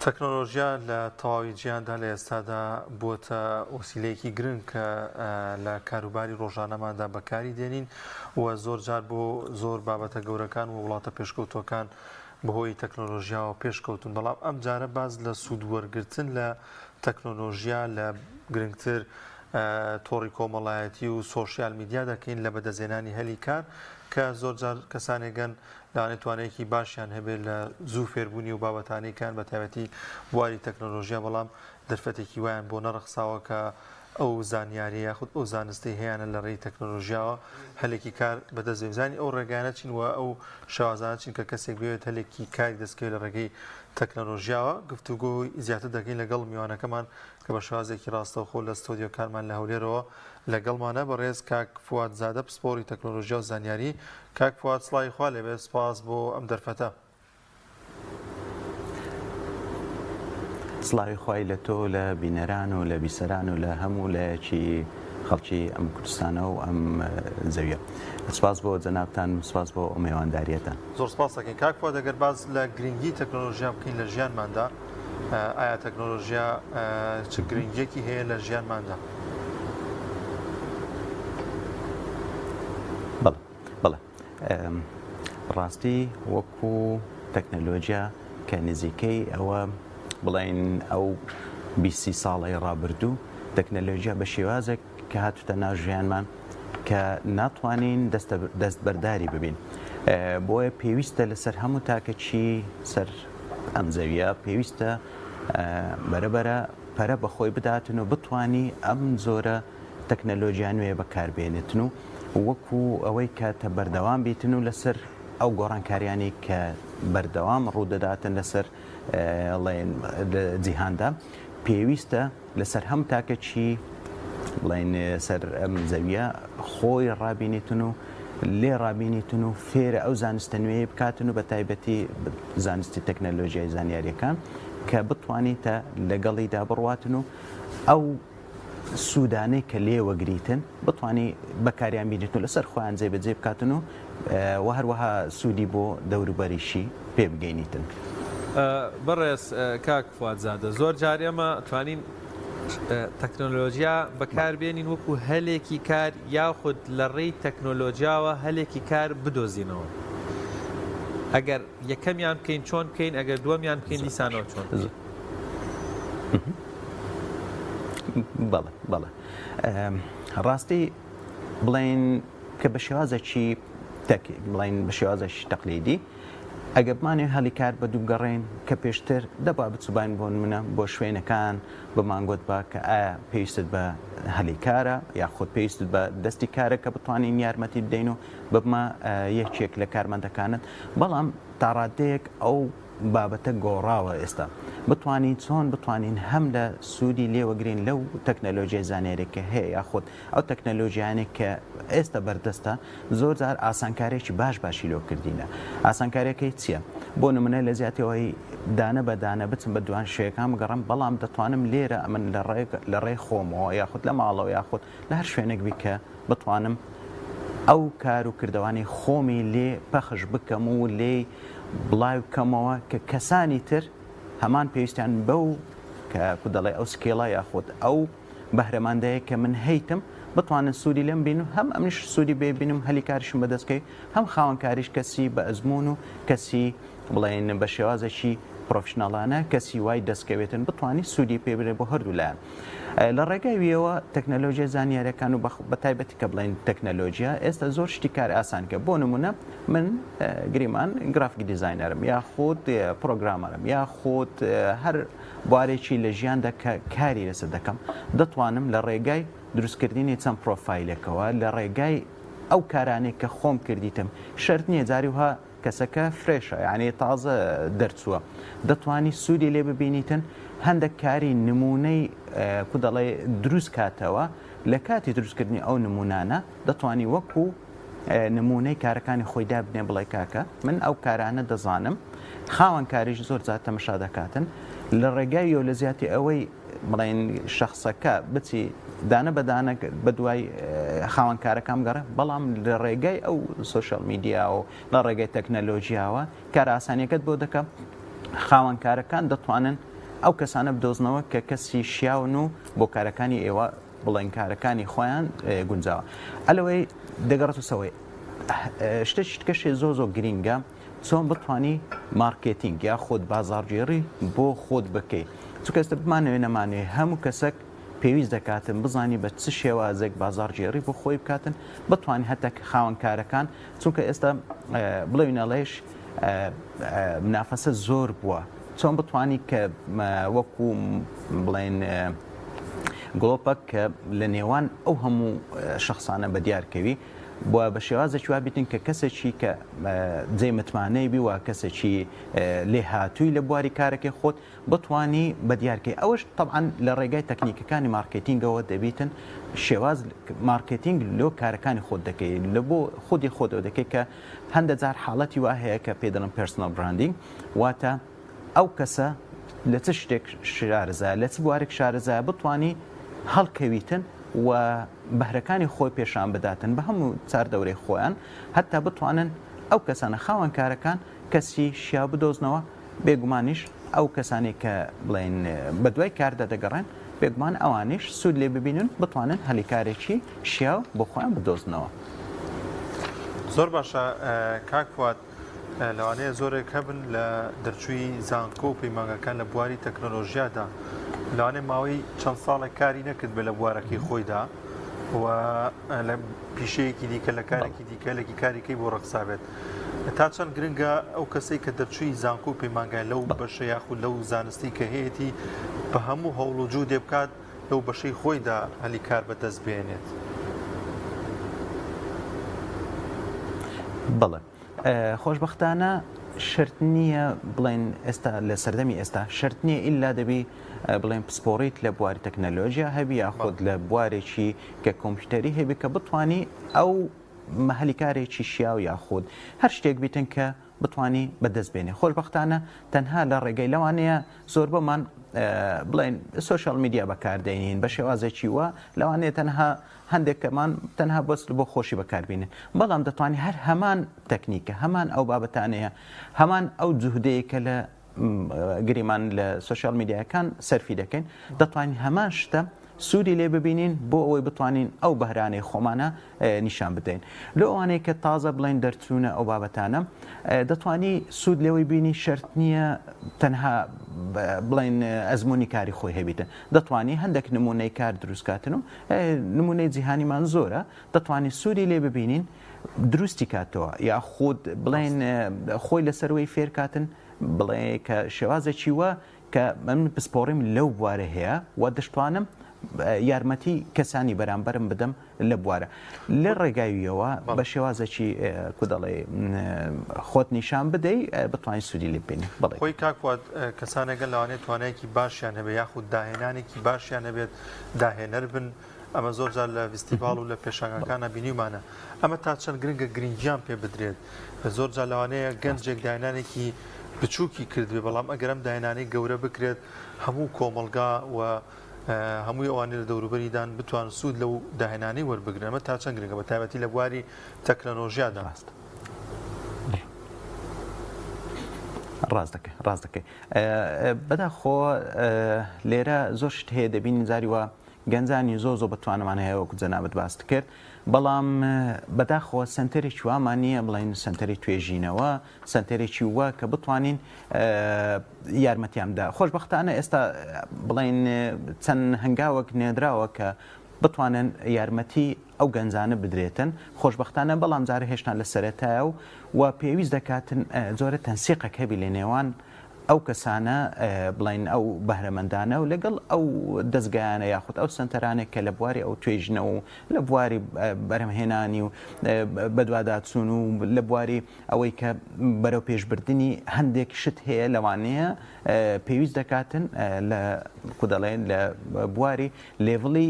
تەکنۆلۆژیا لە تەواوی جیهاندا لە ئێستادا بووەتە وەسیلەیەکی گرنگ کە لە کاروباری ڕۆژانەماندا بەکاری دێنین و زۆر جار بۆ زۆر بابەتە گەورەکان و وڵاتە پێشکەوتووەکان بەهۆی تەکنۆلۆژیاوە پێشکەوتون بەڵام ئەم جارە باز لە سوود وەرگرتن لە تەکنۆلۆژیا لە گرنگتر تۆڕی کۆمەڵایەتی و سۆشیال میدیا دەکەین لە بەدەستهێنانی هەلی کار کە زۆرجار کەسانێک هەن لەوانەیە توانایەکی باشیان هەبێت لە زوو فێربوونی و بابەتانەی کان بە تایبەتی بواری تەکنۆلۆژیا بەڵام دەرفەتێکی وایان بۆ نەڕەخساوە کە ئەو زانیاری یاخود ئەو زانستی هەیەە لە ڕێی تەکنۆلۆژیاوە هەلێکی کار بەدەست بزانانی ئەو ڕێگانە چین و ئەو شێوازانە چین کە کەسێک بێت هەلێکی کاری دەستکەوێت لە ڕێگەی تەکنەلۆژیاوە گفتوگۆی زیاتر دەکەین لەگەڵ میوانەکەمان کە بە شێوازێکی ڕاستەوخۆ لە ستۆدیۆکانمان لە هەولێرەوە لەگەڵمانە بەڕێز کاک فواد زادە پسپۆڕی تەکنۆلۆژیا و زانیاری. کاک فواد سڵاوی خوا لێبێت سپاس بۆ ئەم دەرفەتە. سڵاوی خوای لە تۆ لە بینەران و لە بیسەران و لە هەموو لایەکی خەڵکی ئەم کوردستانە و ئەم زەویە. سپاس بۆ جەنابتان و سپاس بۆ ئەو مێوانداریەتان. زۆر سپاس دەکەین کاک فواد ئەگەر باس لە گرنگی تەکنۆلۆژیا بکەین لە ژیانماندا ئایا تەکنۆلۆژیا چ گرنگیەکی هەیە لە ژیانماندا؟ بەڵێ بەڵێ ڕاستی وەکو تەکنەلۆژیا کە نزیکەی ئەوە بڵین ئەو بیسی ساڵی ڕابردوو تەکنەلۆژیا بە شێوازێک کە هاتوتە ناو ژیانمان کە ناتوانین دەستبەرداری ببین بۆیە پێویستە لەسەر هەموو تاکەکی سەر ئەم زەویە پێویستە بەرەبەرە پەرە بە خۆی بداتن و بتانی ئەم زۆرە تەکنەلۆژیا نوێ بەکاربێنێتن و وەکو ئەوەی کە تە بەردەوام بیتن و لەسەر ئەو گۆڕانکاریانی کە بەردەوام ڕوودەداتن لەسەر جیهاندا پێویستە لەسەر هەم تاکەکی بڵێن سەر ئەم زەویە خۆی ڕابینیتن و لێ ڕابینیتن و فێرە ئەو زانستە نوێی بکاتن و بە تایبەتی زانستی تەکنەلۆژیای زانیاریەکان کە بتوانیتە لەگەڵیدا بڕواتن و ئەو سوودانەی کە لێوەگریتن بتانی بەکاریان بینیتن لەسەر خۆیان جێبەجێ بکاتن و و هەروەها سوودی بۆ دەوروبەریشی پێ بگەینیتن. بەڕێز کاک فواد زادە زۆر جار ئێمە توانین تەکنۆلۆژیا بەکار بێنین وەکو هەلێکی کار یاخود لە ڕێی تەکنۆلۆژیاوە هەلێکی کار بدۆزینەوە ئەگەر یەکەمیان بکەین چۆن بکەین ئەگەر دووەمیان بکەین دیسانەوە چۆن بەڵێ بەڵێ ڕاستی بڵێن کە بە شێوازێکی تەک بڵێن بە شێوازێکی تەقلیدی ئەگەر بمانەوێ هەلی کار بە دوو بگەڕێین کە پێشتر دەبا بچوباین بۆ نمونە بۆ شوێنەکان بمان گوتبا کە ئایا پێویستت بە هەلی کارە یاخود پێویستت بە دەستی کارە کە بتوانین یارمەتی بدەین و ببمە یەکێک لە کارمەندەکانت بەڵام تاڕادەیەک ئەو بابەتە گۆڕاوە ئێستا بتوانین چۆن بتوانین هەم لە سوودی لێوەگرین لەو تەکنەلۆژیای زانیاری کە هەیە یاخود ئەو تەکنەلۆژیانێک کە ئێستا بەردەستە زۆر جار ئاسانکاریەکی باش باشی لۆ کردینە ئاسانکاریەکەی چییە؟ بۆ نمونە لە جیاتی ئەوەی دانە بە دانە بچم بە دوان شوێکان بگەڕم بەڵام دەتوانم لێرە ئەمن لە ڕێ لە ڕێی خۆمەوە یاخود لە ماڵەوە یاخود لە هەر شوێنێک بی کە بتوانم ئەو کار و کردەوانەی خۆمی لێ پەخش بکەم و لێی بڵاوی بکەمەوە کە کەسانی تر هەمان پێویستیان بەو کە کو دەڵێ ئەو skill ە یاخود ئەو بەهرەمەندەیە کە من هەیتم بتوانن سوودی لێم بین و هەم ئەمنیش سوودی بێ بینم هەلی کاریشم بەدەست کەوی هەم خاوەن کاریش کەسی بە ئەزموون و کەسی بڵێن بە شێوازێکی professional انە کەسی وای دەستکەوێتن بتوانی سوودی پێ بدرێت بۆ هەردوو لایەن لە ڕێگای ویەوە تەکنەلۆژیای زانیاریەکان و بە تایبەتی کە بڵێن تەکنەلۆژیا ئێستا زۆر شتی کار ئاسان کە بۆ نمونە من گریمان graphic designer م یاخود programmer م یاخود هەر بوارێکی لە ژیاندا کە کاری لەسەر دەکەم دەتوانم لە ڕێگای دروستکردنی چەند پرۆفایلێکەوە لە ڕێگای ئەو کارانەی کە خۆم کردیتم شەرت نییە جاری وها کەسەکە fresh ە یعنی تازە دەرچووە دەتوانی سوودی لێ ببینیتن هەندێک کاری نمونەی کو دەڵێ دروست کاتەوە لە کاتی دروستکردنی ئەو نمونانە دەتوانی وەکو نموونەی کارەکانی خۆی دابنێ بڵێ کاکە من ئەو کارانە دەزانم خاوەن کاریش زۆر جار تەمەشا دەکاتن لە ڕێگایەوە لە زیاتی ئەوەی بڵێن شخصەکە بچی دانە بە دانە بە دوای خاوەن کارەکان گەڕێ بەڵام لە ڕێگای ئەو social media و لە ڕێگای تەکنەلۆژیاوە کار ئاسانیەکەت بۆ دەکە خاوەن کارەکان دەتوانن. ئەو کەسانە بدۆزنەوە کە کەسی شیاون و بۆ کارەکانی ئێوە بڵێن کارەکانی خۆیان گونجاوە ئەلەوەی دەگەڕێتەوە سەوەی شتێکی تکەشێ زۆر زۆر گرینگە چۆن بتانی مارکێتینگ یا خۆت بازاڕگێڕی بۆ خۆت بکەی چونکە ئێستا بمانەوێ نەمانەوێ هەموو کەسێک پێویست دەکاتن بزانی بە چ شێوازێک بازاڕگێڕی بۆ خۆی بکاتن بتوانانی هەتا خاوەن کارەکان چونکە ئێستا بڵێوین ئەڵێش منافەسە زۆر بووە چۆن بتانی کە وەکو بڵێن گڵۆپەک کە لە نێوان ئەو هەموو شخصانە بە دیار کەوی بووە بە شێوازێکی وا بیتن کە کەسێکی کە جێ متمانەی بی و کەسێکی لێهاتووی لە بواری کارەکەی خۆت بتوانی بە دیارکەی ئەوەش تەبعەن لە ڕێگای تەکنیکەکانی مارکێتینگەوە دەبیتن شێواز مارکێتینگ لۆ کارەکانی خۆت دەکەی لە بۆ خودی خۆتەوە دەکەی کە هەندە جار حاڵەتی وا هەیە کە پێ دەڵێن personal branding واتە ئەو کەسە لە چ شتێک شارەزایە لە چ بوارێک شارەزایە بتوانی هەڵکەویتن و بەهرەکانی خۆی پێشان بداتن بە هەموو چاردەورەی خۆیان هەتا بتوانن ئەو کەسانە خاوەن کارەکان کەسی شیاو بدۆزنەوە بێگومانیش ئەو کەسانەی کە بڵێین بەدوای کاردا دەگەڕێن بێگومان ئەوانیش سوود لێ ببینن بتوانن هەلی کارێکی شیاو بۆ خۆیان بدۆزنەوە. زۆر باشە کاک فواد لەوانەیە زۆرێک هەبن لە دەرچووی زانکۆ و پەیمانگاکان لە بواری تەکنەلۆژیادا لەوانەیە ماوەی چەند ساڵێک کاری نەکردبێت لە بوارەکەی خۆیدا و لە پیشەیەکی دیکە لە کارێکی دیکە لەکی کاریکەی بۆ ڕەخسابێت تا چەند گرنگە ئەو کەسەی کە دەرچووی زانکۆ و پەیمانگای لەو بەشە یاخود لەو زانستی کە هەیەی بە هەموو هەوڵ و جوودێ بکات لەو بەشەی خۆیدا هەلی کار بەدەست بێنێت. بەڵێ خۆشبەختانە شەرت نییە بڵێن ئێستا لە سەردەمی ئێستا شەرت نییە ئیلا دەبی بڵێن پسپۆڕیت لە بواری تەکنەلۆژیا هەبی یاخود لە بوارێکی کە کۆمپیوتەری هەبی کە بتانی ئەو هەلی کارێکی شیاو یاخود هەر شتێک بیتن کە بتانی بەدەست بێنێ خۆشبەختانە تەنها لە ڕێگەی لەوانەیە زۆربەمان بڵێن social media بەکاردێنین بە شێوازێکی وە لەوانەیە تەنها هەندێکمان تەنها بەس بۆ خۆشی بەکاربینن بەڵام دەتوانانی هەر هەمان تەکنیکە هەمان ئەو بابەتانەیە هەمان ئەو جوهدەیە کە لە گریمان لە social media کان سەرفی دەکەین دەتوانین هەمان شتە سوودی لێ ببینین بۆ ئەوەی بتوانین ئەو بەهرانەی خۆمانە نیشان بدەین لۆ ئەوانەی کە تازە بڵێن دەرچوونە ئەو بابەتانە دەتوانی سوود لێوەی بینی شەرت نییە تەنها بڵێن ئەزمموی کاری خۆی هەبیتن دەتوانی هەندێک نمونەی کار دروستکاتن و نمونەی جیهانیمان زۆرە دەتوانی سوودی لێ ببینین دروستی کاتەوە یا خود بڵێن خۆی لەسەروەی فێرکاتن بڵێ کە شێوازێکی وە کە من پسپۆڕیم لەو بوارە هەیە و دەشتوانم یارمەتی کەسانی بەرامبەرم بدەم لە بوارە لە ڕێگاویەوە بە شێوازێکی کو دەڵێ خۆت نیشان بدەی بتوانین سوودی لێ ببینی بەڵێ خۆی کاک فواد کەسانێکە لەوانەیە توانایەکی باشیان هەبێ یاخود داهێنانێکی باشیان هەبێت داهێنەر بن ئەمە زۆر جار لە ڤیستیڤاڵ و لە پێشانگاکانە بینیومانە ئەمە تا چەند گرنگە گرنگیان پێ بدرێت زۆر جار لەوانەیە گەنجێک داهێنانێکی بچووکی کردبێ بەڵام ئەگەر ئەم داهێنانەی گەورە بکرێت هەموو کۆمەڵگا و هەمووی ئەوانەی لە دەوروبەریدان بتوان سوود لەو داهێنانەی وەربگرن ئەمە تا چەند گرنگە بە تایبەتی لە بواری تەکنەلۆژیادا. ڕاست ڕاست دەکەی ڕاست دەکەی بەداخۆ لێرە زۆر شت هەیە دەبینین جاری وا گەنجانی زۆر زۆر بەتوانەمان هەیە وەکو جەنابت باست کرد بەڵام بەداخەوە سەنتەرێکی وامان نییە بڵێن سەنتەری توێژینەوە سەنتەرێکی وا کە بتوانین یارمەتیان بدا خۆشبەختانە ئێستا بڵێن چەند هەنگاوەک نێدراوە کە بتوانن یارمەتی ئەو گەنجانە بدرێتن خۆشببختانە بەڵام جارە هێشتا لە سەرەتایە و و پێویست دەکاتن جۆرە تەنسیقێک هەبی لە نێوان ئەو کەسانە بڵین ئەو بەهرەمەندانە و لەگەڵ ئەو دەستگایانە یاخود ئەو سنتەرانێک کە لە بواری ئەو توێژنەوە و لە بواری بەرهەمهێنانی و بەدواداچوون و لە بواری ئەوەی کە بەرەو پێشبردنی هەندێک شت هەیە لەوانەیە پێویست دەکاتن لە کو دەڵێن لە بواری level ی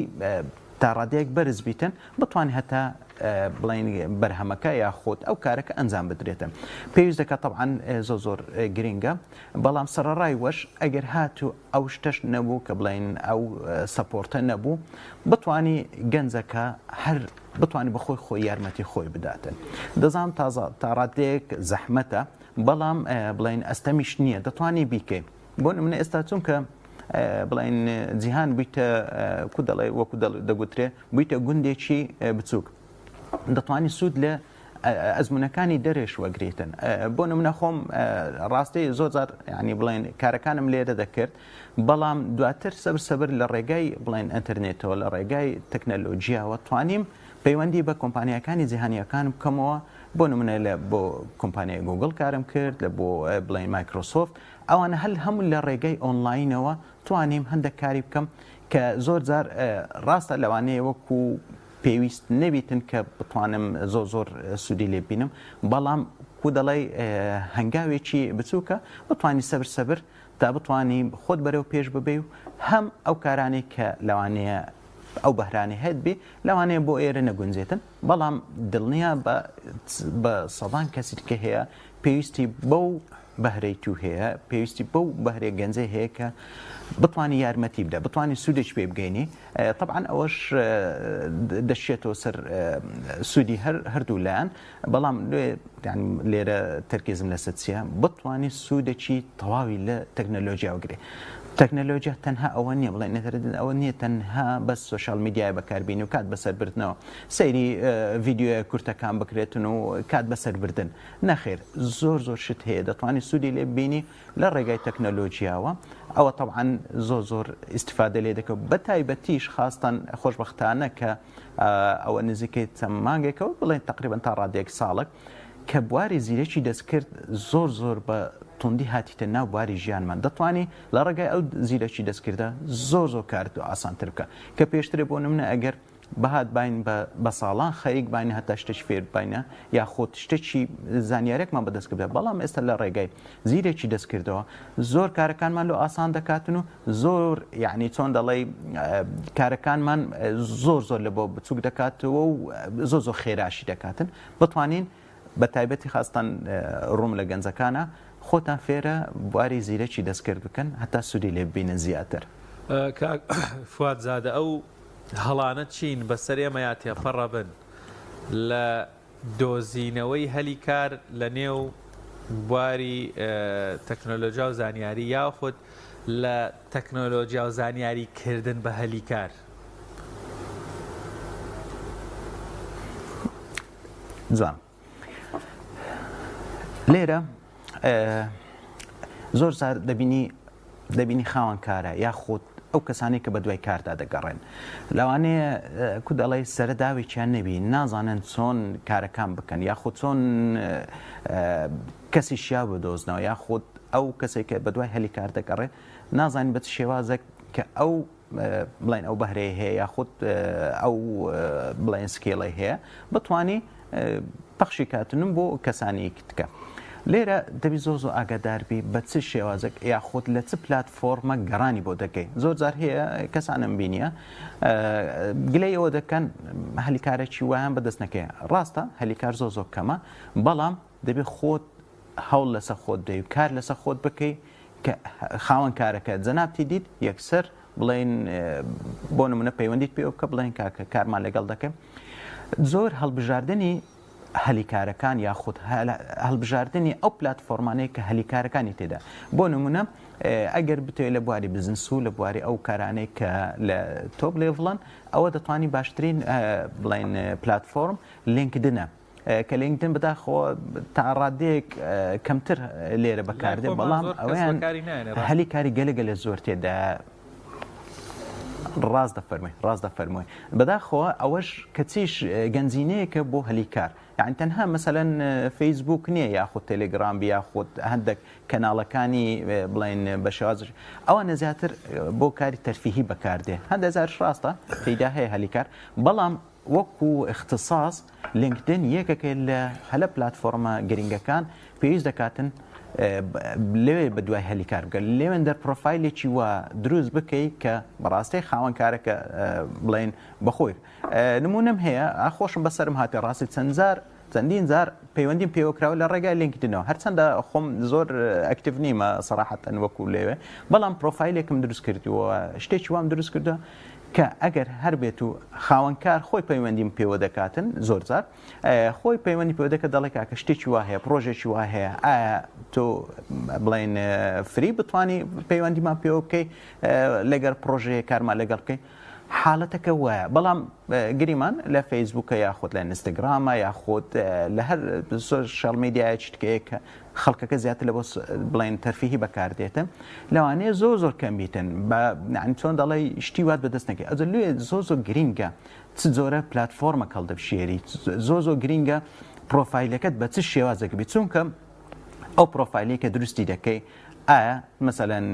تا ڕادەیەک بەرز بیتن بتوانێت هەتا بڵین بەرهەمەکە یاخود ئەو کارەکە ئەنجام بدرێتن پێویست دەکات طبعا زۆر زۆر گرنگە بەڵام سەرەڕای وەش ئەگەر هاتوو ئەو شتەش نەبوو کە بڵێن ئەو support ە نەبوو بتانی گەنجەکە هەر بتوانێت بە خۆی خۆی یارمەتی خۆی بداتن دەزانم تازە تاڕادەیەک زەحمەتە بەڵام بڵێن ئەستەمیش نییە دەتوانی بیکەی بۆ نمونە ئێستا چونکە. بڵێن جیهان بوویتە کو دەڵێ وەکو دەگوترێ بوویتە گوندێکی بچووک دەتوانی سوود لە ئەزمونەکانی دەرێش وەگریتن بۆ نمونە خۆم ڕاستی زۆر جار ینی بڵێن کارەکانم لێرە دەکرد بەڵام دواتر سەبر سەبر لە ڕێگای بڵێن ئینتەرنێتەوە لە ڕێگای تەکنەلۆژیاوە توانیم پەیوەندی بە کۆمپانیاکانی جیهانیەکان بکەمەوە بۆ نمونە لە بۆ کۆمپانیای گوگل کارم کرد لە بۆ بڵێن مایکرۆسۆفت ئەوانە هەل هەموو لە ڕێگەی ئۆنلاینەوە توانیم هەندێک کاری بکەم کە زۆر جار ڕاستە لەوانەیە وەکو پێویست نەبیتن کە بتوانم زۆر زۆر سوودی لێ ببینم بەڵام کو دەڵێی هەنگاوێکی بچووکە بتوانی سەبر سەبر تا بتوانی خۆت بەرەو پێش ببەی و هەم ئەو کارانەی کە لەوانەیە ئەو بەهرانەی هەت بێ لەوانەیە بۆ ئێرە نەگونجێتن بەڵام دڵنیا بە بە سەدان کەسی دیکە هەیە پێویستی بەو بەهرەی تو هەیە پێویستی بەو بەهرەی گەنجەی هەیە کە بتوانی یارمەتی بدە بتوانی سوودێکی پێ بگەینی تەبعەن ئەوەش دەشێتەوە سەر سوودی هەر هەردوو لایەن بەڵام لێرە تەرکیزم لەسەر چییە بتوانی سوودێکی تەواوی لە تەکنەلۆژیا وەگرێ تەکنەلۆژیا تەنها ئەوە نییە بڵێن ئینتەرنێت ئەوە نییە تەنها بەس social media ی بەکاربینی و کات بەسەربردنەوە سەیری ڤیدیۆیە کورتەکان بکرێتن و کات بەسەربردن نەخێر زۆر زۆر شت هەیە دەتوانی سوودی لێ ببینی لە ڕێگای تەکنەلۆجیاوە ئەوە تەبعەن زۆر زۆر ئیستیفادە لێ دەکە بە تایبەتیش خاستان خۆشبەختانە کە ئەوە نزیکەی چەند مانگێکەوە بڵێن تقریبا تا ڕادەیەک ساڵک کە بواری زیرەکی دەستکرد زۆر زۆر بە توندی هاتیتە ناو بواری ژیانمان دەتوانی لە ڕێگای ئەو زیرەکی دەستکردە زۆر زۆر کارت ئاسانتر بکە کە پێشترێ بۆ نمونە ئەگەر بهاتباین بە بە ساڵان خەریک باین هەتا شتێکی فێر بباینە یاخود شتێکی زانیارێکمان بەدەست کردە بەڵام ئێستا لە ڕێگای زیرێکی دەست کردەوە زۆر کارەکانمان لۆ ئاسان دەکاتن و زۆر یعنی چۆن دەڵێی کارەکانمان زۆر زۆر لە بۆ بچوک دەکاتەوە و زۆر زۆر خێراشی دەکاتن بتوانین بە تایبەتی خاستان ڕووم لە گەنجەکانە خۆتان فێرە بواری زیرەکی دەستکرد بکەن هەتا سوودی لێ ببینن زیاتر. کاک فواد زادە ئەو هەڵانە چین بەسەر ئێمەیا تێپەڕەبن لە دۆزینەوەی هەلی کار لە نێو بواری تەکنۆلۆژیا و زانیاری یاخود لە تەکنۆلۆژیا و زانیاری کردن بە هەلی کار؟ جوان لێرە زۆر جار دەبینی دەبینی خاوەن کارە یاخود ئەو کەسانی کە بە دوای کاردا دەگەڕێن لەوانەیە کو دەڵێ سەرەداوێکیان نەبی نازانن چۆن کارەکان بکەن یاخود چۆن کەسی شیا بدۆزنەوە یاخود ئەو کەسێک کە بە دوای هەلی کار دەگەڕێ نازانین بە چ شێوازێک کە ئەو بڵێن ئەو بەهرەی هەیە یاخود ئەو بڵێن skill ەی هەیە بتانی پەخشی کاتنم بۆ کەسانی تکە. لێرە دەبی زۆر زۆر ئاگاداربی بە چ شێوازێک یاخود لە چ پلتفۆرمە گەڕانی بۆ دەکەی زۆر جار هەیە کەسانم بینیە گلەی ئەوە دەکەن هەلیکارێکی وایان بەدەست نەکەی ڕاستە هەلیکار زۆر زۆر کەمە بەڵام دەبێ خۆت هەوڵ لەسەر خۆت بدەی و کار لەسەر خۆت بکەی کە خاوەن کارەکە جەنابتی دیت یەکسەر بڵێن بۆ نمونە پەیوەندیت پێوە بکە بڵێن کاکە کارمان لەگەڵ دەکەم زۆر هەڵبژاردنی هەلیکارەکان یاخود هەڵبژاردنی ئەو پلتفۆرمانەیە کە هەلیکارەکانی تێدا بۆ نمونە ئەگەر بتوێت لە بواری بزنس و لە بواری ئەو کارانەی کە لە top level ن ئەوە دەتوانی باشترین بڵێن پلتفۆرم LinkedIn ە کە LinkedIn بەداخەوە تا ڕادەیەک کەمتر لێرە بەکاردێ بەڵام ئەویان هەلی کاری گەلە گەلە زۆر تێدا ڕاست دەفەرمووی ڕاست دەفەرمووی بەداخەوە ئەوەش کەچیش گەنجینەیەکە بۆ هەلی کار یعنی تەنها مەسەلەن فەیسبوک نییە یاخود تەلەگرام بی یاخود هەندێک کەناڵەکانی بڵێن بە شێواز ئەوانە زیاتر بۆ کاری تەرفیهی بەکاردێ هەندێک جارش ڕاستە تێیدا هەیە هەلی کار بەڵام وەکو اختصاص LinkedIn یەکێکە لە هەلە پلاتفۆڕمە گرنگەکان پێویست دەکاتن لەوێ بە دوای هەلی کار بکە لێوێن دەر پرۆفایلێکی وا دروست بکەی کە بەڕاستی خاوەن کارەکە بڵێن بەخۆی نمونم هەیە خۆشم بەسەرم هاتێ ڕاستی چەندجار. چەندین جار پەیوەندیم پێوە کراوە لە ڕێگای لینکدنەوە هەرچەندە خۆم زۆر active نیمە سەراحەتەن وەکو لەوێ بەڵام پرۆفایلێکم دروست کردووە شتێکی وام دروست کردووە کە ئەگەر هەر بێت و خاوەنکار خۆی پەیوەندیم پێوە دەکاتن زۆر جار خۆی پەیوەندی پێوە دەکات دەڵێ کاکە شتێکی وا هەیە پرۆژێکی وا هەیە ئایا تۆ بڵێن free بتانی پەیوەندیمان پێوە بکەی لەگەر پرۆژەیە کارمان لەگەڵ بکەی حالەتەکە وایە بەڵام گریمان لە فەیسبووکە یاخود لە ئینستاگرامە یاخود لە هەر سۆشیال میدیایەکی تکەیە کە خەڵکەکە زیاتر لە بۆ بڵێن تەرفیهی بەکاردێتن لەوانەیە زۆر زۆر کەم بیتن بە یعنی چۆن دەڵێ شتی وات بەدەست نەکەی ئەجە لێ زۆر زۆر گرینگە چ جۆرە پلتفۆرمە هەڵدەبژێری زۆر زۆر گرینگە پرۆفایلەکەت بە چ شێوازێک بی چونکە ئەو پرۆفایلەی کە دروستی دەکەی ئایا مەسەلەن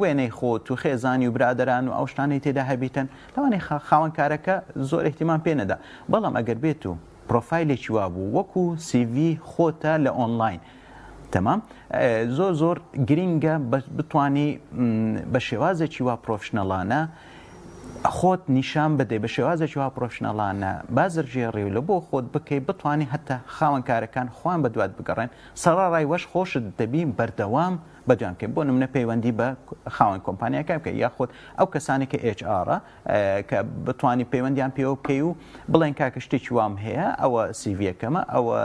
وێنەی خۆت و خێزانی و برادەران و ئەو شتانەی تێدا هەبیتن لەوانەیە خاوەن کارەکە زۆر ئیهتیمام پێ نەدا بەڵام ئەگەر بێت و پرۆفایلێکی وابوو وەکو CV خۆتە لە ئۆنلاین تەمام زۆر زۆر گرینگە بتانی بە شێوازێکی وا professional انە خۆت نیشان بدەی بە شێوازێکی وا professional انە بازرگێڕی و لە بۆ خۆت بکەی بتانی هەتا خاوەن کارەکان خۆیان بەدوات بگەڕێن سەڕەڕای وەش خۆشت دەبی بەردەوام بەدویان بکەی بۆ نمونە پەیوەندی بە خاوەن کۆمپانیاکە بکەی یاخود ئەو کەسانی کە HR ە کە بتانی پەیوەندیان پێوە بکەی و بڵێن کاکە شتێکی وام هەیە ئەوە CV یەکەمە ئەوە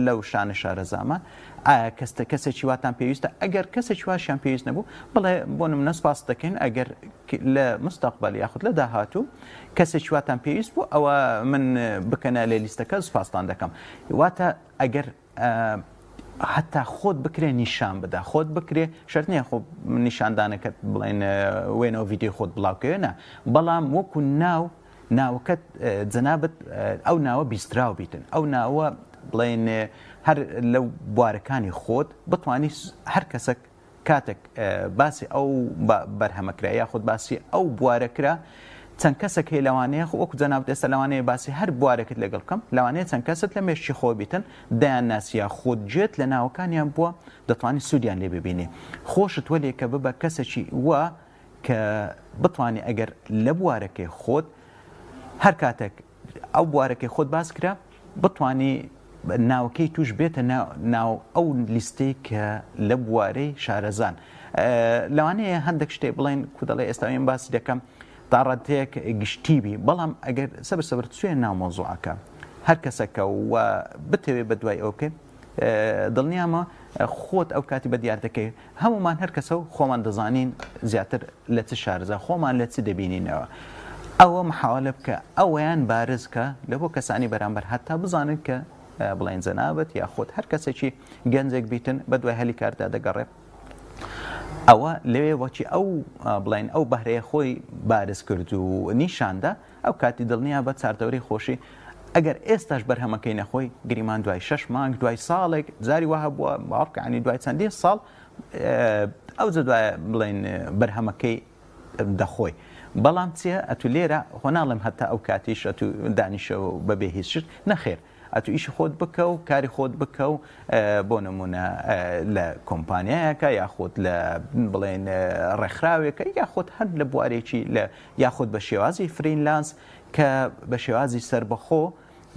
لەو شانە شارەزامە ئایا کەستە کەسێکی واتان پێویستە ئەگەر کەسێکی واشیان پێویست نەبوو بڵێ بۆ نمونە سپاس دەکەین ئەگەر لە مستەقبل یاخود لە داهاتوو کەسێکی واتان پێویست بوو ئەوە من بکەنە لە لیستەکە سپاستان دەکەم واتە ئەگەر هەتا خۆت بکرێ نیشان بدە خۆت بکرێ شەرت نییە خۆ نیشاندانەکەت بڵێن وێنەوە ڤیدیۆی خۆت بڵاوکەوێ نا بەڵام وەکو ناو ناوەکەت جەنابت ئەو ناوە بیستراو بیتن ئەو ناوە بڵێن هەر لەو بوارەکانی خۆت بتانی هەر کەسێک کاتێک باسی ئەو بەرهەمە کرا یاخود باسی ئەو بوارە کرا چەند کەسێک هەیە لەوانەیە خۆ وەکو جەنابت ئێستا لەوانەیە باسی هەر بوارێکت لەگەڵ بکەم لەوانەیە چەند کەست لە مێشکی خۆ بیتن دەیان ناسیە خۆت گوێت لە ناوەکانیان بووە دەتوانی سوودیان لێ ببینی خۆشت وەلێ کە ببە کەسێکی وا کە بتوانی ئەگەر لە بوارەکەی خۆت هەر کاتێک ئەو بوارەکەی خۆت باس کرا بتانی ناوەکەی توش بێتە ناو ئەو لیستەی کە لە بوارەی شارەزان لەوانەیە هەندێک شتێ بڵێن کو دەڵێ ئێستا من باسی دەکەم تا ڕادەیەک گشتی بی بەڵام ئەگەر سەبر سەبر چوێ ناو مەوزوعەکە هەر کەسەکە و بتەوێ بە دوای ئەو بکەی دڵنیامە خۆت ئەو کاتی بە دیار دەکەی هەمومان هەر کەسە و خۆمان دەزانین زیاتر لە چ شارەزا خۆمان لە چ دەبینینەوە ئەوە محاولە بکە ئەوەیان بارز کە لە بۆ کەسانی بەرامبەر هەتا بزانن کە بڵێن جەنابت یاخود هەر کەسێکی گەنجێک بیتن بە دوای هەلی کاردا دەگەڕێ ئەوە لەوێ وەکی ئەو بڵێن ئەو بەهرەیە خۆی بارز کرد و نیشاندا ئەو کاتی دڵنیا بە چاردەورەی خۆشی ئەگەر ئێستاش بەرهەمەکەی نەخۆی گریمان دوای شەش مانگ دوای ساڵێک جاری وە هەبووە باوەڕکانی دوای چەندین ساڵ ئەو دوای بڵێن بەرهەمەکەی دەخۆی بەڵام چیە ئەتو لێرە خۆ ناڵێم هەتا ئەو کاتیش ئەتو دانیشە و بەبێ هیچ شت نەخێر ئەتو ئیشی خۆت بکە و کاری خۆت بکە و بۆ نمونە لە کۆمپانیایەکە یاخود لە بڵێن ڕێکخراوێکە یاخود هەر لە بوارێکی لە یاخود بە شێوازی freelance کە بە شێوازی سەربەخۆ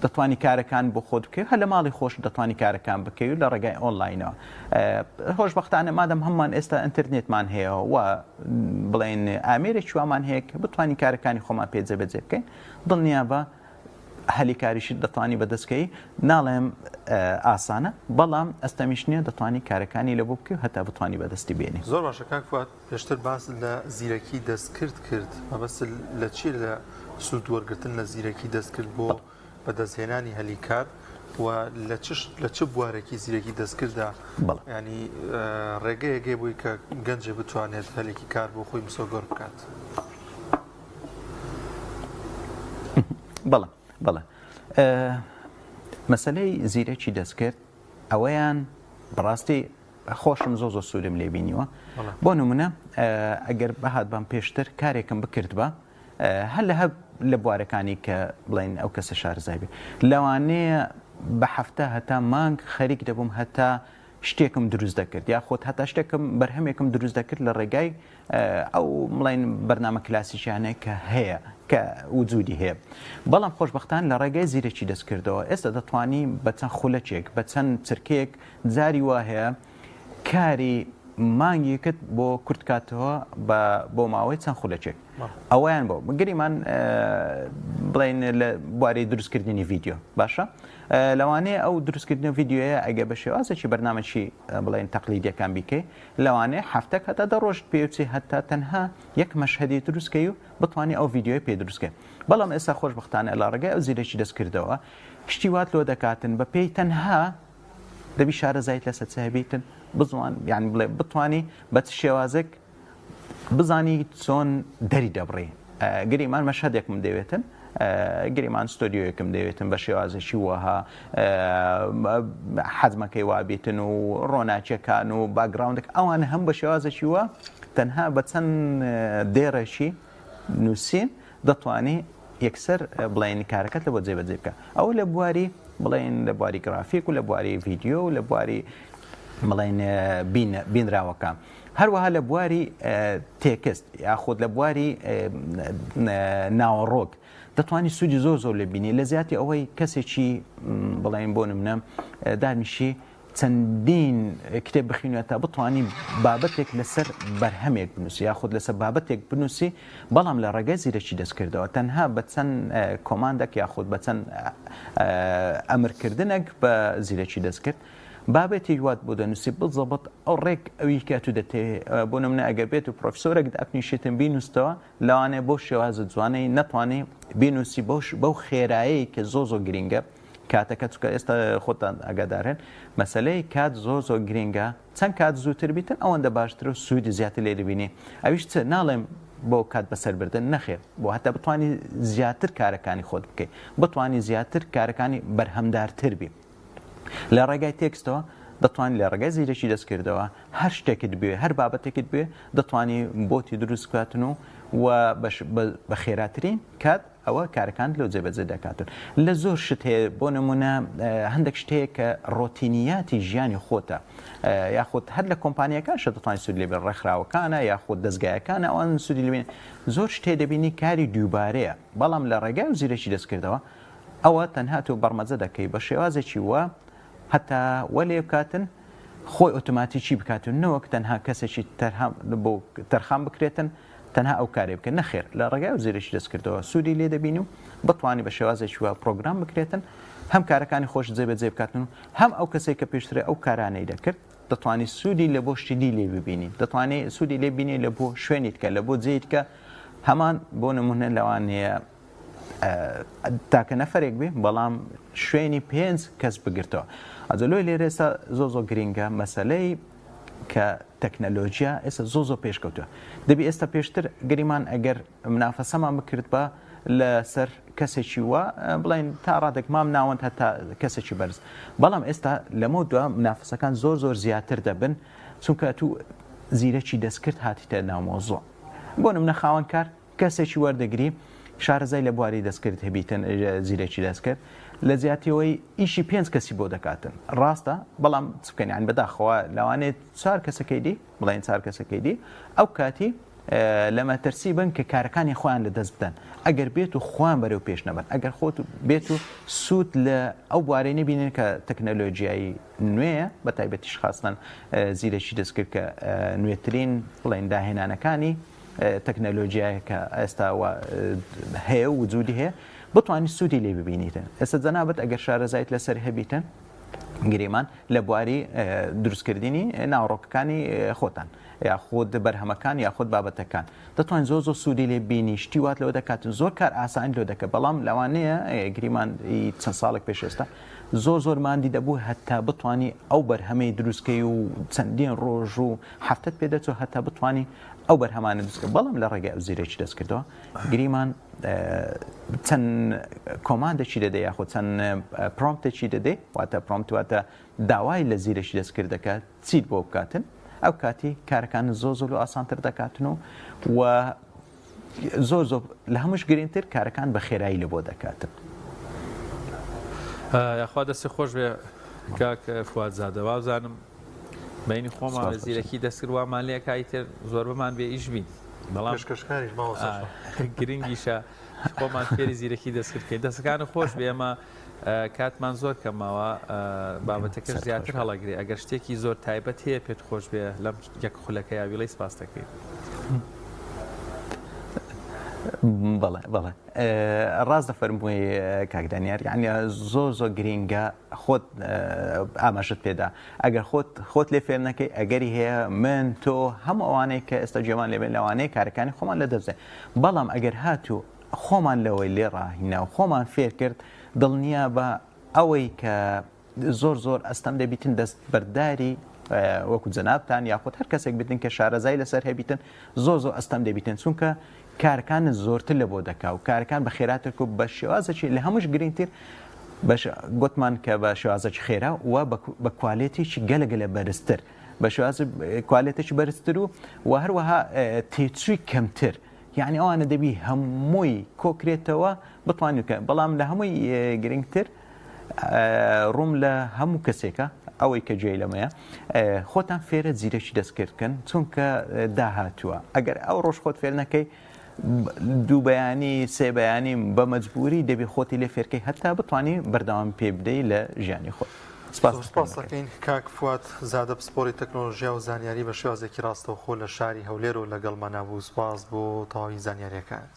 دەتوانی کارەکان بۆ خۆت بکەی هەر لە ماڵی خۆش دەتوانی کارەکان بکەی و لە ڕێگای ئۆنلاینەوە خۆشبەختانە مادەم هەموومان ئێستا ئینتەرنێتمان هەیە و بڵێن ئامێرێکی وامان هەیە کە بتوانین کارەکانی خۆمان پێ جێبەجێ بکەین دڵنیابە هەلی کاریشت دەتوانی بەدەستکەی ناڵێم ئاسانە بەڵام ئەستەمیش نییە دەتوانی کارەکانی لە بۆ بکەی و هەتا بتوانی بەدەستی بێنی. زۆر باشە کاک فواد پێشتر باست لە زیرەکی دەستکرد کرد مەبەستت لە چیە لە سوود وەرگرتن لە زیرەکی دەستکرد بۆ بەدەستهێنانی هەلی کار و لە چ لە چ بوارێکی زیرەکی دەستکردا بەڵێ. ینی ڕێگەیەک هەیە بۆی کە گەنجێ بتوانێت هەلێکی کار بۆ خۆی مسۆگەر بکات؟ بەڵێ بەڵێ مەسەلەی زیرەکی دەستکرد ئەوەیان بەڕاستی خۆشم زۆ زۆر سوودم لێ بینیوە بۆ نمونە ئەگەر بەهات بام پێشتر کارێکم بکردبا هەر لە هەب لە بوارەکانی کە بڵین ئەو کەسە شارزای بێ لەوانەیە بە هەفتە هەتا مانگ خەریک دەبووم هەتا شتێکم دروست دەکرد یاخود هەتا شتێکم بەرهەمێکم دروست دەکرد لە ڕێگای ئەو بڵێن بەرنامە کلاسیکیانەی کە هەیە کە وجودی هەیە بەڵام خۆشبەختان لە ڕێگای زیرەکی دەستکردەوە ئێستا دەتوانی بە چەند خولەکێک بە چەند چرکەیەک جاری وا هەیە کاری مانگێکت بۆ کورت کاتەوە بە بۆ ماوەی چەند خولەکێک ئەوەیان بۆ گریمان بڵێن لە بواری دروستکردنی ڤیدیۆ باشە لەوانەیە ئەو دروستکردنە ڤیدیۆیە ئەگە بە شێوازێکی بەرنامەکی بڵێن تەقلیدیەکان بیکەی لەوانەیە هەفتەک هەتا دە ڕۆژت پێ بچێ هەتا تەنها یەک مەشهەدی دروست کەی و بتوانی ئەو ڤیدیۆی پێ دروست کەی بەڵام ئێستا خۆشبەختانە لە ڕێگای ئەو زیرەکی دەستکردەوە شتی وات لۆ دەکاتن بە پێی تەنها دەبی شارەزایت لەسەر چ هەبیتن بزوان یان بڵێ بتانی بە چ شێوازێک بزانی چۆن دەری دەبڕی گریمان مەشهدێکم دەوێتن گریمان ستۆدیۆیەکم دەوێتن بە شێوازێکی وەها حەزمەکەی وابێتن و ڕۆناچەکان و background ێک ئەوان هەم بە شێوازێکی وە تەنها بە چەند دێڕێکی نووسین دەتوانی یەکسەر بڵێن کارەکەت لە بۆ جێبەجێ بکە ئەوە لە بواری بڵێن لە بواری گرافیک و لە بواری ڤیدیۆ و لە بواری بڵێن بینراوەکان هەروەها لە بواری تێکست یاخود لە بواری ناوەڕۆک دەتوانی سوودی زۆر زۆر لێ بینی لە زیاتی ئەوەی کەسێکی بڵێن بۆ نمونە دانیشی چەندین کتێب بخینێت تا بتانی بابەتێک لەسەر بەرهەمێک بنووسی یاخود لەسەر بابەتێک بنووسی بەڵام لە ڕێگەی زیرەکی دەستکردەوە تەنها بە چەند command ێک یاخود بە چەند ئەمرکردنێک بە زیرەکی دەستکرد بابەتێک وات بۆ دەنووسی بزەبت ئەو ڕێک ئەوی کە تو دەتەوێ بۆ نمونە ئەگەر بێت و پرۆفسۆرێک دابنیشێتن بینووستەوە لەوانەیە بەو شێوازە جوانەی نەتوانی بینووسی بەو بەو خێرایەی کە زۆ زۆر گرینگە کاتەکە چکە ئێستا خۆتان ئاگادارن مەسلەی کات زۆر زۆر گرینگە چەند کات زووتر بیتن ئەوەندە باشتر و سوودی زیاتر لێ دەبینی ئەویش چ ناڵێم بۆ کات بەسەربردن نەخێر بۆ هەتا بتانی زیاتر کارەکانی خۆت بکەیت بتانی زیاتر کارەکانی بەرهەمدارتر بی لە ڕێگای تێکستەوە دەتوانی لە ڕێگای زیرەکی دەستکردەوە هەر شتێکت بوێ هەر بابەتێکت بوێ دەتوانی بۆتی دروست بکاتن و و بە خێراترین کات ئەوە کارەکانت لۆ جێبەجێ دەکاتن لە زۆر شت هەیە بۆ نمونە هەندێک شت هەیە کە ڕۆتینیاتی ژیانی خۆتە یاخود هەر لە کۆمپانیەکان شە دەتوانانی سوود لێ بێت ڕێکخراوەکانە یاخود دەستگایەکانە ئەوان سوودی لێ زۆر شتێ دەبینی کاری دووبارەیە بەڵام لە ڕێگای و زیرەکی دەستکردەوە ئەوە تەنها تۆ بەڕمەجە دەکەی بە شێوازێکی وا هەتا وە لێ بکاتن خۆی ئۆتۆماتیکی بکات و نەوەک تەنها کەسێکی بۆ تەرخان بکرێتن تەنها ئەو کارێ بکە نەخێر لە ڕێگای و زیرەکی دەستکردەوە سوودی لێ دەبین و بتوانانی بە شێوازێکی وا پرۆگرام بکرێتن هەم کارەکانی خۆش جێبەجێ بکاتن و هەم ئەو کەسێک کە پێشتر ئەو کارانەی دەکرد دەتوانی سوودی لە بۆ شتی دی لێ ببینی دەتوانێت سوودی لێ بینی لە بۆ شوێنیت کە لە بۆ جێیت کە هەمان بۆ نمونە لەوانەیە تاکە نەفەرێک بێ بەڵام شوێنی پێنج کەس بگرتەوە ئەجە لۆی لێرە ئێستا زۆ زۆ گرینگە مەسلەی کە تەکنەلۆژیا ئێستا زۆ زۆ پێشکەوتوە دەبی ئێستا پێشتر گریمان ئەگەر منافەسەمان بکرد بە لەسەر کەسێکی وا بڵین تا ڕادێک مام ناوەند هەتا کەسێکی بەرز بەڵام ئێستا لەمە دوا منافەسەکان زۆر زۆر زیاتر دەبن چونکە تو زیرەکی دەستکرد هاتیتە ناومۆزۆ بۆ نمونە خاوەن کار کەسێکی وەردەگری شارەزای لە بواری دەستکرد هەبیتن زیرەکی دەستکرد لە جیاتیەوەی ئیشی پێنج کەسی بۆ دەکاتن ڕاستە بەڵام چ بکەن یان بەداخەوە لەوانێت چوار کەسەکەی دی بڵێن چوار کەسەکەی دی ئەو کاتی لە مەترسی بن کە کارەکانی خۆیان لە دەست بدەن ئەگەر بێت و خۆیان بەرەو پێش نەبن ئەگەر خۆت بێت و سوود لە ئەو بوارەی نبینن کە تەکنەلۆژیایی نوێیە بە تایبەتیش خاستن زیرەکی دەستکرد کە نوێترین بڵێن داهێنانەکانی تەکنەلۆجیایە کە ئێستا هەیە و وجودی هەیە بتوانیت سوودی لێ ببینیتن ئێستا جەنابەت ئەگەر شارەزایت لەسەر هەبیتن گریمان لە بواری دروستکردنی ناوەڕۆکەکانی خۆتان یاخود بەرهەمەکان یاخود بابەتەکان دەتوانین زۆر زۆر سوودی لێ بینی شتی وات لەوە دەکاتن زۆر کار ئاسانی لۆ دەکە بەڵام لەوانەیە گریمان چەند ساڵێک پێش ئێستا زۆر زۆر ماندی دەبوو هەتا بتانی ئەو بەرهەمەی دروستکەی و چەندین ڕۆژ و هەفتەت پێ دەچوو هەتا بتانی ئەو بەرهەمانە دروست کرد بەڵام لە ڕێگای ئەو زیرەکی دەست کردەوە گریمان چەند command ێکی دەدەی یاخود چەند prompt ێکی دەدەی واتە prompt واتە داوای لە زیرەکی دەست کرد دەکات چیت بۆ بکاتن ئەو کاتی کارەکان زۆر زۆر و ئاسانتر دەکاتن و و زۆر زۆر لە هەمووش گرنگتر کارەکان بە خێرایی لە بۆ دەکاتن. یاخوا دەستی خۆش بێ کاک فوادزادە وابزانم. بینی خۆمان لە زیرەکی دەستکرد وامان لێکا ئیتر زۆربەمان بێ ئیش بین بەڵام پێشکەشکاریش مامۆستا گرنگیشە خۆمان فێری زیرەکی دەستکرد بکەین دەستەکانت خۆش بێ ئێمە کاتمان زۆر کەم ماوە بابەتەکەش زیاتر هەڵەگرێ ئەگەر شتێکی زۆر تایبەت هەیە پێت خۆش بێ لەم یەک خولەکە یا ویڵی سپاس دەکەین. بەڵێ بەڵێ ڕاست دەفەرمووی کاک دانیار یعنی زۆر زۆر گرینگە خۆت ئاماژت پێدا ئەگەر خۆت خۆت لێ فێر نەکەی ئەگەری هەیە من تۆ هەموو ئەوانەی کە ئێستا گوێمان لێبێن لەوانەیە کارەکانی خۆمان لە دەست بەڵام ئەگەر هاتوو خۆمان لەوەی لێ ڕاهینا و خۆمان فێر کرد دڵنیا بە ئەوەی کە زۆر زۆر ئەستەم دەبیتن دەست بەرداری وەکو جەنابتان یاخود هەر کەسێک بتن کە شارەزای لەسەر هەبیتن زۆر زۆر ئەستەم دەبیتن چونکە کارەکانت زۆرتر لە بۆ دەکا و کارەکان بە خێراتر و بە شێوازێکی لە هەمووش گرنگتر بەش گوتمان کە بە شێوازێکی خێرا و بە کوالێتێکی گەلە گەلە بەرزتر بە شێوازی کوالێتێکی بەرزتر و و هەروەها تێچووی کەمتر یعنی ئەوانە دەبی هەمووی کۆکرێتەوە بتوانین بکەن بەڵام لە هەمووی گرنگتر ڕووم لە هەموو کەسێکە ئەوەی کە گوێی لەمەیە خۆتان فێرە زیرەکی دەستکرد بکەن چونکە داهاتووە ئەگەر ئەو ڕۆژ خۆت فێر نەکەی دوو بەیانی سێ بەیانی بە مەجبوری دەبی خۆتی لێ فێرکەی هەتا بتانی بەردەوام پێ بدەی لە ژیانی خۆت. سپاس دەکەین کاک فواد زادە پسپۆری تەکنۆلۆژیا و زانیاری بە شێوازێکی ڕاستەوخۆ لە شاری هەولێر و لەگەڵمانابوو سپاس بۆ تەواوی زانیاریەکانت.